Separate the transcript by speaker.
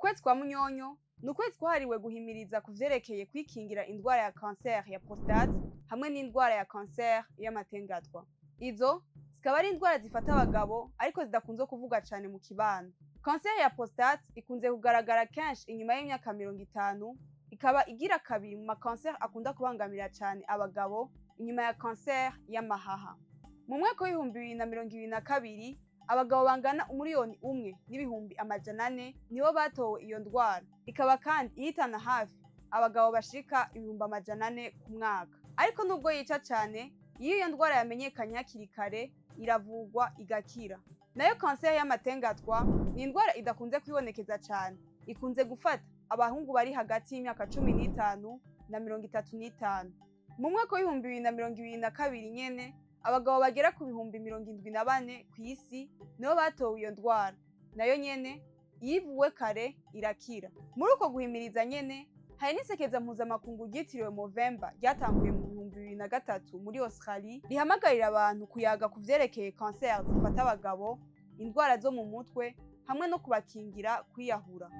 Speaker 1: Ukwezi kwa Munyonyo ni ukwezi kwahariwe guhimiriza ku vyerekeye kwikingira indwara ya kanseri ya prostate hamwe n'indwara ya kanseri y'amatengatwa. Izo zikaba ari indwara zifata abagabo ariko zidakunze kuvugwa cane mu kibano. Kanseri ya prostate ikunze kugaragara kenshi inyuma y'imyaka 50, ikaba igira kabiri mu makanseri akunda kubangamira cane abagabo inyuma ya kanseri y'amahaha. Mu mwaka w'2022, abagabo bangana 1,400,000 nibo batowe iyo ndwara, ikaba kandi ihitana hafi abagabo bashika 400,000 ku mwaka. Ariko nubwo yica cane, iyo iyo ndwara yamenyekanye hakiri kare iravugwa igakira. Nayo kanseri y'amatengatwa ni indwara idakunze kwibonekeza cane, ikunze gufata abahungu bari hagati y'imyaka 15 na 35. Mu mwaka w'2022 nyene, abagabo bagera ku 74,000 kw'isi nibo batowe iyo ndwara. Nayo nyene iyo ivuwe kare irakira. Muri uko guhimiriza nyene hari n'isekeza mpuzamakungu ryitiriwe Movember ryatanguye mu 2003 muri Australie, rihamagarira abantu kuyaga ku vyerekeye kanseri zifata abagabo, indwara zo mu mutwe hamwe no kubakingira kwiyahura.